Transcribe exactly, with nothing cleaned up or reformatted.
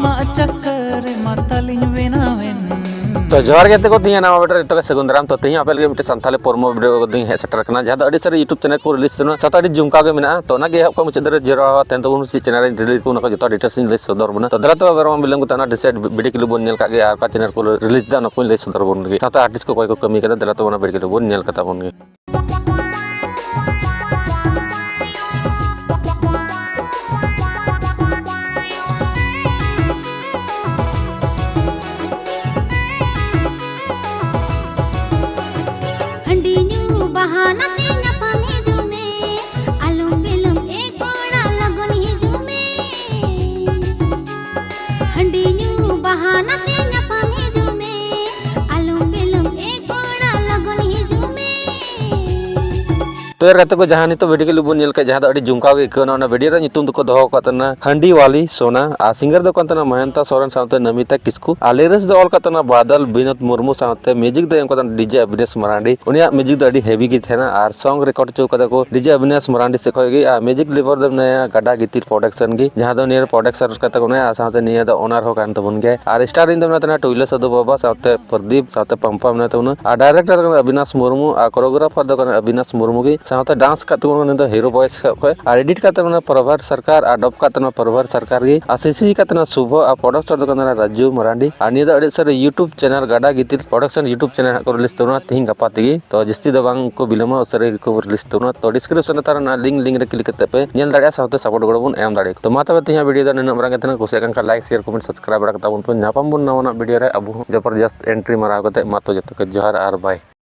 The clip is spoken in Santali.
ᱟᱢᱟᱜ ᱪᱟᱠᱠᱟᱨ ᱨᱮ ᱢᱟᱛᱟᱞᱤᱧ ᱵᱮᱱᱟᱣᱮᱱ᱾ ᱛᱚ ᱡᱚᱦᱟᱨ ᱜᱮ ᱜᱟᱛᱮ ᱠᱚ, ᱛᱮᱦᱮᱧ ᱱᱟᱣᱟ video ᱨᱮ ᱡᱚᱛᱚ ᱜᱮ ᱥᱟᱹᱜᱩᱱ ᱫᱟᱨᱟᱢ᱾ ᱛᱚ ᱛᱮᱦᱮᱧ ᱟᱯᱮ ᱞᱟᱹᱜᱤᱫ ᱢᱤᱫᱴᱮᱱ ᱥᱟᱱᱛᱟᱲᱤ promo video ᱠᱟᱛᱮᱧ ᱦᱮᱡ ᱥᱮᱴᱮᱨ ᱟᱠᱟᱱᱟ, ᱡᱟᱦᱟᱸ ᱫᱚ ᱟᱹᱰᱤ ᱥᱟᱹᱨᱤ YouTube channel ᱠᱚ release ᱛᱟᱵᱚᱱᱟ, ᱥᱟᱶᱛᱮ ᱟᱹᱰᱤ ᱡᱚᱢᱠᱟᱣ ᱜᱮ ᱢᱮᱱᱟᱜᱼᱟ᱾ ᱛᱚ ᱚᱱᱟ ᱜᱮ ᱮᱦᱚᱵ ᱠᱷᱚᱱ ᱢᱩᱪᱟᱹᱫ ᱫᱷᱟᱹᱨᱤᱡ ᱡᱚᱲᱟᱣ ᱛᱟᱦᱮᱱ ᱛᱟᱵᱚᱱ, ᱪᱮᱫ channel ᱨᱮᱧ release ᱠᱚ, ᱚᱱᱟ ᱠᱚ ᱡᱚᱛᱚ details ᱤᱧ ᱞᱟᱹᱭ ᱥᱚᱫᱚᱨ ᱵᱚᱱᱟ᱾ ᱛᱚ ᱫᱮᱞᱟ ᱛᱚᱵᱮ ᱟᱵᱚ ᱵᱟᱝ ᱵᱤᱞᱚᱢ ᱠᱟᱛᱮ ᱚᱱᱟ ᱰᱤᱥᱮᱴ video clip ᱵᱚᱱ ᱧᱮᱞ ᱠᱟᱜ ᱜᱮ ᱟᱨ ᱚᱠᱟ channel ᱠᱚ release ᱫᱟ ᱚᱱᱟ ᱠᱚᱧ ᱞᱟᱹᱭ ᱥᱚᱫᱚᱨ ᱵᱚᱱ ᱞᱮᱜᱮ, ᱥᱟᱶᱛᱮ artist ᱠᱚ ᱚᱠᱚᱭ ᱠᱚ ᱠᱟᱹᱢᱤ ᱠᱟᱫᱟ᱾ ᱫᱮᱞᱟ ᱛᱚᱵᱮ ᱚᱱᱟ video clip ᱵᱚᱱ ᱧᱮᱞ ᱠᱟᱛᱟ ᱵᱚᱱ ᱜᱮ᱾ ᱦᱟᱺᱰᱤ ᱧᱩ ᱵᱟᱦᱟᱱᱟ ᱛᱮ ᱧᱟᱯᱟᱢ ᱦᱤᱡᱩᱜ ᱢᱮ, ᱟᱞᱚᱢ ᱵᱤᱞᱚᱢ ᱮ ᱠᱚᱲᱟ ᱞᱚᱜᱚᱱ ᱦᱤᱡᱩᱜ ᱢᱮ᱾ ᱦᱟᱺᱰᱤ ᱧᱩ ᱵᱟᱦᱟᱱᱟ ᱛᱮ ᱧᱟᱯᱟᱢ ᱦᱤᱡᱩᱜ ᱢᱮ, ᱟᱞᱚᱢ ᱵᱤᱞᱚᱢ ᱮ ᱠᱚᱲᱟ ᱞᱚᱜᱚᱱ ᱦᱤᱡᱩᱜ ᱢᱮ᱾ ᱛᱚ ᱭᱟᱨ ᱜᱟᱛᱮ ᱠᱚ, ᱡᱟᱦᱟᱸ ᱱᱤᱛᱚᱜ video clip ᱵᱚᱱ ᱧᱮᱞ ᱠᱮᱫ, ᱡᱟᱦᱟᱸ ᱫᱚ ᱟᱹᱰᱤ ᱡᱚᱢᱠᱟᱣ ᱜᱮ ᱟᱹᱭᱠᱟᱹᱣ ᱮᱱᱟ, ᱚᱱᱟ video ᱨᱮᱭᱟᱜ ᱧᱩᱛᱩᱢ ᱫᱚᱠᱚ ᱫᱚᱦᱚ ᱟᱠᱟᱫ ᱛᱟᱦᱮᱱᱟ ᱦᱟᱺᱰᱤ ᱣᱟᱞᱤ ᱥᱳᱱᱟ, ᱟᱨ singer ᱫᱚ ᱠᱟᱱ ᱛᱟᱦᱮᱱᱟ ᱢᱚᱦᱮᱱᱛᱟ ᱥᱚᱨᱮᱱ ᱥᱟᱶᱛᱮ ᱱᱚᱢᱤᱛᱟ ᱠᱤᱥᱠᱩ, ᱟᱨ lyrics ᱫᱚ ᱚᱞ ᱟᱠᱟᱫ ᱛᱟᱦᱮᱱᱟ ᱵᱟᱫᱚᱞ ᱵᱤᱱᱳᱫ ᱢᱩᱨᱢᱩ, ᱥᱟᱶᱛᱮ music ᱫᱚ ᱮᱢ ᱟᱠᱟᱫ ᱛᱟᱦᱮᱱᱟ DJ ᱚᱵᱤᱱᱟᱥ ᱢᱟᱨᱟᱱᱰᱤ᱾ ᱩᱱᱤᱭᱟᱜ music ᱫᱚ ᱟᱹᱰᱤ heavy ᱜᱮ ᱛᱟᱦᱮᱱᱟ ᱟᱨ song record ᱦᱚᱪᱚ ᱠᱟᱫᱟ ᱠᱚ DJ ᱚᱵᱤᱱᱟᱥ ᱢᱟᱨᱟᱱᱰᱤ ᱥᱮᱫ ᱠᱷᱚᱱ ᱜᱮ, ᱟᱨ music leader ᱫᱚ ᱢᱮᱱᱟᱭᱟ ᱜᱟᱰᱟ ᱜᱤᱛᱤᱞ production ᱜᱮ, ᱡᱟᱦᱟᱸ ᱫᱚ ᱱᱤᱭᱟᱹ production ᱠᱟᱛᱮ ᱠᱚ ᱢᱮᱱᱟᱭᱟ, ᱟᱨ ᱥᱟᱶᱛᱮ ᱱᱤᱭᱟᱹ ᱫᱚ owner ᱦᱚᱸ ᱠᱟᱱ ᱛᱟᱵᱚᱱ ᱜᱮᱭᱟᱭ᱾ ᱟᱨ starring ᱫᱚ ᱢᱮᱱᱟᱭ ᱛᱟᱦᱮᱱᱟ ᱴᱩᱭᱞᱟᱹ ᱥᱟᱹᱫᱷᱩ ᱵᱟᱵᱟ ᱥᱟᱶᱛᱮ ᱯᱨᱚᱫᱤᱯ ᱥᱟᱶᱛᱮ ᱯᱟᱢᱯᱟ ᱢᱮᱱᱟᱭ ᱛᱟᱵᱚᱱᱟ, ᱟᱨ director ᱫᱚ ᱠᱟᱱᱟ ᱚᱵᱤᱱᱟᱥ ᱢᱩᱨᱢᱩ, ᱟᱨ choreographer ᱫᱚ ᱠᱟᱱᱟ ᱚᱵᱤᱱᱟᱥ ᱢᱩᱨᱢᱩ ᱜᱮ, ᱥᱟᱶᱛᱮ dance ᱠᱟᱜ ᱛᱟᱵᱚᱱᱟ ᱩᱱᱤ ᱫᱚ ᱦᱤᱨᱳ ᱵᱚᱭᱮᱥ ᱥᱮᱫ ᱠᱷᱚᱱ, ᱟᱨ edit ᱠᱟᱜ ᱛᱟᱵᱚᱱᱟ ᱯᱨᱚᱵᱷᱟᱛ ᱥᱚᱨᱠᱟᱨ, ᱟᱨ dub ᱠᱟᱜ ᱛᱟᱵᱚᱱᱟ ᱯᱨᱚᱵᱷᱟᱛ ᱥᱚᱨᱠᱟᱨ ᱜᱮ, ᱟᱨ CC ᱠᱟᱜ ᱛᱟᱵᱚᱱᱟ ᱥᱩᱵᱷᱚ, ᱟᱨ producer ᱫᱚ ᱠᱟᱱᱟ ᱨᱟᱡᱩ ᱢᱟᱨᱟᱱᱰᱤ᱾ ᱟᱨ ᱱᱤᱭᱟᱹ ᱫᱚ ᱟᱹᱰᱤ ᱩᱥᱟᱹᱨᱟ YouTube channel ᱜᱟᱰᱟ ᱜᱤᱛᱤᱞ production YouTube channel ᱦᱟᱸᱜ ᱠᱚ release ᱛᱟᱵᱚᱱᱟ ᱛᱤᱦᱤᱧ ᱜᱟᱯᱟ ᱛᱮᱜᱮ᱾ ᱛᱚ ᱡᱟᱹᱥᱛᱤ ᱫᱚ ᱵᱟᱝ ᱠᱚ ᱵᱤᱞᱚᱢᱟ, ᱩᱥᱟᱹᱨᱟ ᱜᱮᱠᱚ release ᱛᱟᱵᱚᱱᱟ᱾ ᱛᱚ description ᱨᱮ ᱛᱟᱦᱮᱱᱟ ᱚᱱᱟ link, link ᱨᱮ click ᱠᱟᱛᱮ ᱯᱮ ᱧᱮᱞ ᱫᱟᱲᱮᱭᱟᱜᱼᱟ, ᱥᱟᱶᱛᱮ support ᱜᱚᱲᱚ ᱵᱚᱱ ᱮᱢ ᱫᱟᱲᱮᱭᱟᱜᱼᱟ᱾ ᱛᱚ ᱢᱟ ᱛᱚᱵᱮ ᱛᱮᱦᱮᱧᱟᱜ video ᱫᱚ ᱱᱤᱱᱟᱹᱜ ᱢᱟᱨᱟᱝ ᱜᱮ ᱛᱟᱦᱮᱱᱟ᱾ ᱠᱩᱥᱤᱭᱟᱜ ᱠᱟᱱ ᱠᱷᱟᱱ like, share, comment, subscribe ᱵᱟᱲᱟ ᱠᱟᱛᱟ ᱵᱚᱱ ᱯᱮ᱾ ᱧᱟᱯᱟᱢ ᱵᱚᱱ ᱱᱟᱣᱟᱱᱟᱜ video ᱨᱮ᱾ ᱟᱵᱚ ᱦᱚᱸ ᱡᱚᱵᱚᱨᱡᱚᱥᱛ entry ᱢᱟᱨᱟᱣ ᱠᱟᱛᱮ ᱢᱟ ᱛᱚ ᱡᱚᱛᱚ ᱠᱚ ᱡᱚᱦᱟᱨ ᱟᱨ bye᱾